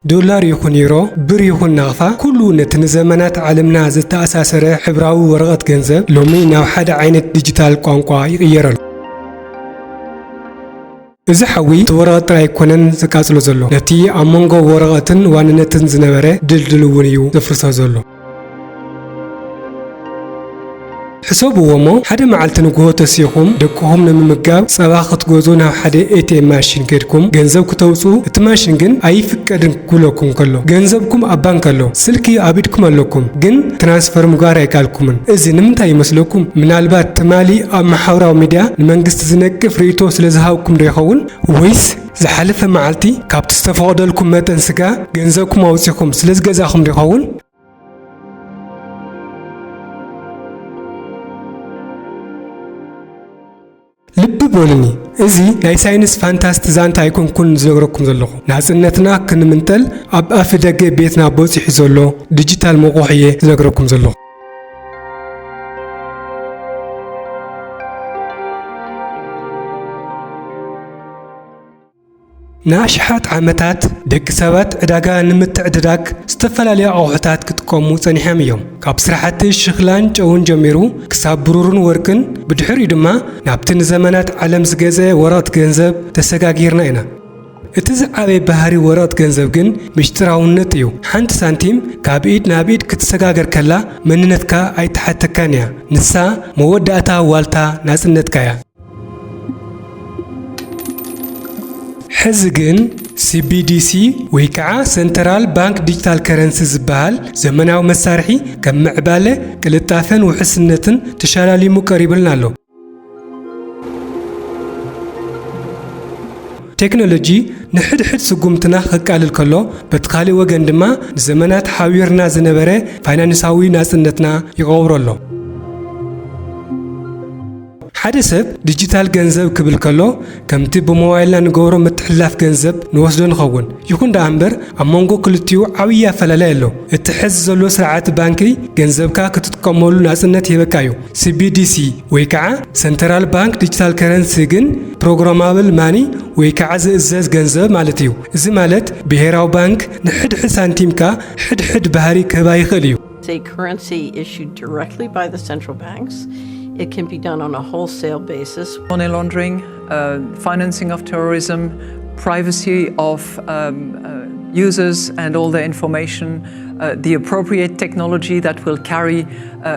ዶላር ይኹን ዩሮ፣ ብር ይኹን ናቕፋ፣ ኩሉ ነቲ ንዘመናት ዓለምና ዘተኣሳሰረ ሕብራዊ ወረቐት ገንዘብ ሎሚ ናብ ሓደ ዓይነት ዲጂታል ቋንቋ ይቕየር ኣሎ። እዚ ሓዊ እቲ ወረቐት ጥራይ ኣይኮነን ዘቃጽሎ ዘሎ፣ ነቲ ኣብ መንጎ ወረቐትን ዋንነትን ዝነበረ ድልድል እውን እዩ ዘፍርሶ ዘሎ። ሕሰብዎ እሞ፣ ሓደ መዓልቲ ንግሆ ተሲኹም ደቅኹም ንምምጋብ ጸባ ክትገዝኡ ናብ ሓደ ኤ ቲ ኤም ማሽን ከድኩም ገንዘብ ክተውጽኡ፣ እቲ ማሽን ግን ኣይፍቀድን ክብለኩም ከሎ፣ ገንዘብኩም ኣብ ባንክ ኣሎ፣ ስልኪ ኣብ ኢድኩም ኣለኩም፣ ግን ትራንስፈር ምግባር ኣይከኣልኩምን። እዚ ንምንታይ ይመስለኩም? ምናልባት ትማሊ ኣብ ማሕበራዊ ሚድያ ንመንግስቲ ዝነቅፍ ርእይቶ ስለ ዝሃብኩም ዶ ይኸውን? ወይስ ዝሓለፈ መዓልቲ ካብቲ ዝተፈቕደልኩም መጠን ስጋ ገንዘብኩም ኣውጺኹም ስለ ዝገዛእኹም ዶ ይኸውን? ልቢ በሉኒ፣ እዚ ናይ ሳይንስ ፋንታስቲ ዛንታ ኣይኮንኩን ዝነግረኩም ዘለኹ። ናጽነትና ክንምንጠል ኣብ ኣፍ ደገ ቤትና በጺሑ ዘሎ ዲጂታል መቑሕ እየ ዝነግረኩም ዘለኹ። ንኣሽሓት ዓመታት ደቂ ሰባት ዕዳጋ ንምትዕድዳግ ዝተፈላለዩ ኣቑሑታት ክጥቀሙ ጸኒሖም እዮም። ካብ ስራሕቲ ሽኽላን ጨውን ጀሚሩ ክሳብ ብሩርን ወርቅን፣ ብድሕሪኡ ድማ ናብቲ ንዘመናት ዓለም ዝገዘ ወረቕት ገንዘብ ተሰጋጊርና ኢና። እቲ ዝዓበየ ባህሪ ወረቕት ገንዘብ ግን ምስጢራውነት እዩ። ሓንቲ ሳንቲም ካብ ኢድ ናብ ኢድ ክትሰጋገር ከላ መንነትካ ኣይትሓተካን እያ። ንሳ መወዳእታ ዋልታ ናጽነትካ እያ። ሕዚ ግን ሲ ቢ ዲ ሲ ወይ ከዓ ሰንተራል ባንክ ዲጂታል ከረንሲ ዝበሃል ዘመናዊ መሳርሒ ከም ምዕባለ፣ ቅልጣፈን ውሕስነትን ተሻላሊሙ ቀሪቡልና ኣሎ። ቴክኖሎጂ ንሕድሕድ ስጉምትና ከቃልል ከሎ፣ በቲ ካልእ ወገን ድማ ንዘመናት ሓዊርና ዝነበረ ፋይናንሳዊ ናጽነትና ይቐብሮ ኣሎ። ሓደ ሰብ ዲጂታል ገንዘብ ክብል ከሎ፣ ከምቲ ብሞባይልና ንገብሮ ምትሕልላፍ ገንዘብ ንወስዶ ንኸውን። ይኹን ደኣ እምበር፣ ኣብ መንጎ ክልቲኡ ዓብዪ ኣፈላላይ ኣሎ። እቲ ሕዚ ዘሎ ስርዓት ባንኪ፣ ገንዘብካ ክትጥቀመሉ ናጽነት ይህበካ እዩ። ሲ ቢ ዲ ሲ ወይ ከዓ ሰንተራል ባንክ ዲጂታል ከረንሲ ግን ፕሮግራማብል ማኒ ወይ ከዓ ዝእዘዝ ገንዘብ ማለት እዩ። እዚ ማለት ብሄራዊ ባንክ ንሕድሕድ ሳንቲምካ ሕድሕድ ባህሪ ክህባ ይኽእል እዩ። A currency issued directly by the central banks. It can be done on a wholesale basis. Money laundering, uh, financing of terrorism, privacy of um, uh, users and all their information, uh, the appropriate technology that will carry uh,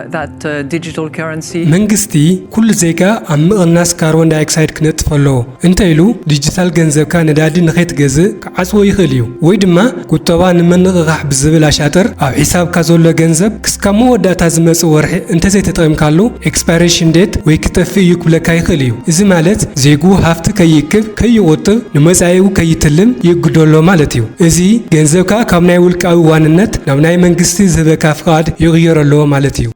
that uh, digital currency. መንግስቲ ኩሉ ዜጋ ኣብ ምቕናስ ካርቦን ዳይኦክሳይድ ክነጥፍ ኣለዎ እንተ ኢሉ፣ ዲጂታል ገንዘብካ ነዳዲ ንኸይትገዝእ ክዓጽዎ ይኽእል እዩ። ወይ ድማ ቁጠባ ንምንቕቓሕ ብዝብል ኣሻጥር ኣብ ሒሳብካ ዘሎ ገንዘብ ክስካብ መወዳእታ ዝመጽእ ወርሒ እንተዘይተጠቒምካሉ ኤክስፓይሬሽን ዴት ወይ ክጠፍእ እዩ ክብለካ ይኽእል እዩ። እዚ ማለት ዜግኡ ሃፍቲ ከይእክብ፣ ከይቑጥብ፣ ንመጻኢኡ ከይትልም ይእግዶ ኣሎ ማለት እዩ። እዚ ገንዘብካ ካብ ናይ ውልቃዊ ዋንነት ናብ ናይ መንግስቲ ዝህበካ ፍቓድ ይቕየሮ ኣሎ ማለት እዩ።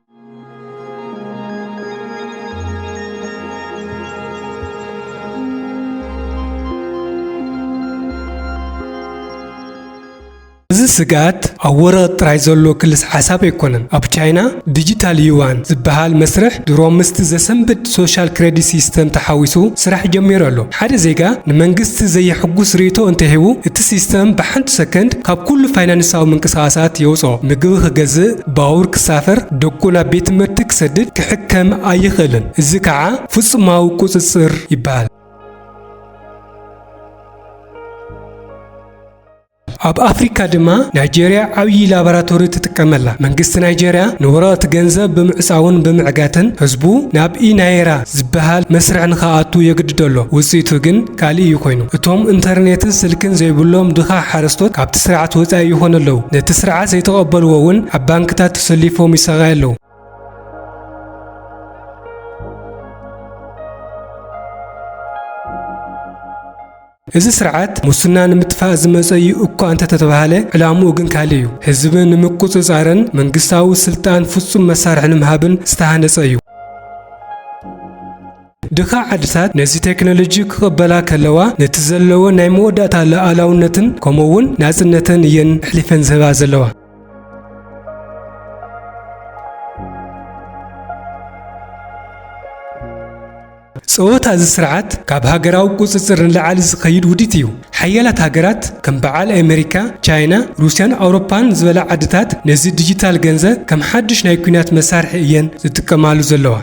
እዚ ስግኣት ኣብ ወረቐት ጥራይ ዘሎ ክልስ ሓሳብ ኣይኮነን። ኣብ ቻይና ዲጂታል ዩዋን ዝበሃል መስርሕ ድሮ ምስቲ ዘሰንብድ ሶሻል ክሬዲት ሲስተም ተሓዊሱ ስራሕ ጀሚሩ ኣሎ። ሓደ ዜጋ ንመንግስቲ ዘየሕጉስ ርእይቶ እንተሂቡ፣ እቲ ሲስተም ብሓንቲ ሰከንድ ካብ ኩሉ ፋይናንሳዊ ምንቅስቓሳት የውጽኦ። ምግቢ ክገዝእ፣ ባቡር ክሳፈር፣ ደቁ ናብ ቤት ትምህርቲ ክሰድድ፣ ክሕከም ኣይኽእልን። እዚ ከዓ ፍጹማዊ ቁጽጽር ይበሃል። ኣብ ኣፍሪካ ድማ ናይጄርያ ዓብዪ ላቦራቶሪ ትጥቀም ኣላ። መንግስቲ ናይጄርያ ንወረቐት ገንዘብ ብምዕጻውን ብምዕጋትን ህዝቡ ናብ ኢናይራ ዝበሃል መስርሕ ንኽኣቱ የግድዶ ኣሎ። ውጽኢቱ ግን ካልእ እዩ ኮይኑ። እቶም ኢንተርኔትን ስልክን ዘይብሎም ድኻ ሓረስቶት ካብቲ ስርዓት ወጻኢ ይኾኑ ኣለዉ። ነቲ ስርዓት ዘይተቐበልዎ እውን ኣብ ባንክታት ተሰሊፎም ይሳቐዩ ኣለዉ። እዚ ስርዓት ሙስና ንምጥፋእ ዝመጸ እዩ እኳ እንተተባህለ፣ ዕላምኡ ግን ካልእ እዩ። ህዝቢ ንምቁጽጻርን መንግስታዊ ስልጣን ፍጹም መሳርሒ ንምሃብን ዝተሃነጸ እዩ። ድኻ ዓድታት ነዚ ቴክኖሎጂ ክቕበላ ከለዋ፣ ነቲ ዘለወን ናይ መወዳእታ ሉዓላውነትን ከምኡ'ውን ናጽነተን እየን ኣሕሊፈን ዝህባ ዘለዋ። ጸወታ እዚ ስርዓት ካብ ሃገራዊ ቁጽጽር ንላዕሊ ዝኸይድ ውዲት እዩ። ሓያላት ሃገራት ከም በዓል ኣሜሪካ፣ ቻይና፣ ሩስያን ኣውሮፓን ዝበላ ዓድታት ነዚ ዲጂታል ገንዘብ ከም ሓድሽ ናይ ኲናት መሳርሒ እየን ዝጥቀማሉ ዘለዋ።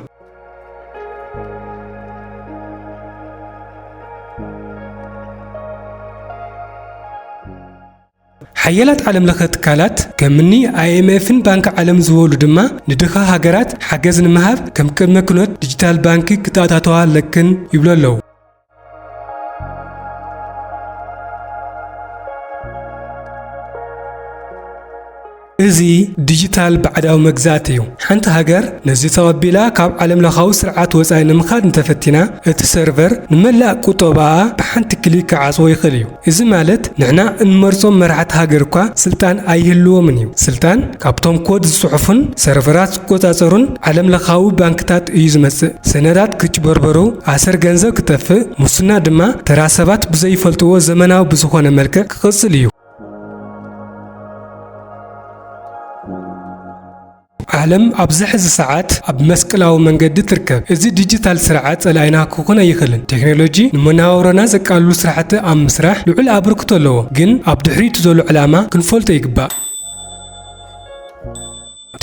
ሓያላት ዓለም ለኸ ትካላት ከምኒ ኣይኤምኤፍን ባንኪ ዓለም ዝበሉ ድማ ንድኻ ሃገራት ሓገዝ ንምሃብ ከም ቅድመ ኩነት ዲጂታል ባንኪ ክተኣታተዋ ኣለክን ይብሉ ኣለዉ። እዚ ዲጂታል ባዕዳዊ መግዛእቲ እዩ። ሓንቲ ሃገር ነዚ ተቐቢላ ካብ ዓለም ለኻዊ ስርዓት ወጻኢ ንምኻድ እንተፈቲና፣ እቲ ሰርቨር ንመላእ ቁጠባኣ ብሓንቲ ክሊክ ክዓጽዎ ይኽእል እዩ። እዚ ማለት ንሕና እንመርጾም መራሕቲ ሃገር እኳ ስልጣን ኣይህልዎምን እዩ። ስልጣን ካብቶም ኮድ ዝጽሑፉን ሰርቨራት ዝቆጻጸሩን ዓለም ለኻዊ ባንክታት እዩ ዝመጽእ። ሰነዳት ክጭበርበሩ፣ ኣሰር ገንዘብ ክጠፍእ፣ ሙስና ድማ ተራ ሰባት ብዘይፈልጥዎ ዘመናዊ ብዝኾነ መልክዕ ክቕጽል እዩ። ዓለም ኣብዚ ሕዚ ሰዓት ኣብ መስቀላዊ መንገዲ ትርከብ። እዚ ዲጂታል ስርዓት ጸላኢና ክኾን ኣይኽእልን። ቴክኖሎጂ ንመነባብሮና ዘቃልሉ ስራሕቲ ኣብ ምስራሕ ልዑል ኣበርክቶ ኣለዎ፣ ግን ኣብ ድሕሪቱ ዘሎ ዕላማ ክንፈልጦ ይግባእ።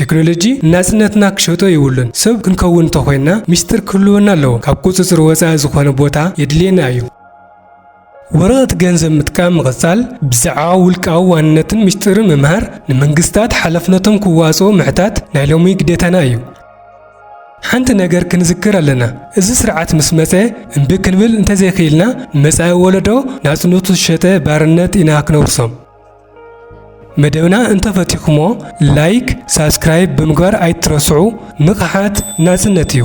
ቴክኖሎጂ ናጽነትና ክሸጦ የብሉን። ሰብ ክንከውን እንተኾይንና፣ ምስጢር ክህልወና ኣለዎ። ካብ ቁጽጽር ወጻኢ ዝኾነ ቦታ የድልየና እዩ። ወረቐት ገንዘብ ምጥቃም ምቕጻል፣ ብዛዕባ ውልቃዊ ዋንነትን ምስጢርን ምምሃር፣ ንመንግስታት ሓላፍነቶም ክዋጽኡ ምሕታት ናይ ሎሚ ግዴታና እዩ። ሓንቲ ነገር ክንዝክር ኣለና። እዚ ስርዓት ምስ መጸ፣ እምቢ ክንብል እንተዘይክኢልና፣ ንመጻኢ ወለዶ ናጽነቱ ዝሸጠ ባርነት ኢና ክነውርሶም። መደብና እንተፈቲኹሞ፣ ላይክ፣ ሳብስክራይብ ብምግባር ኣይትረስዑ። ንቕሓት ናጽነት እዩ።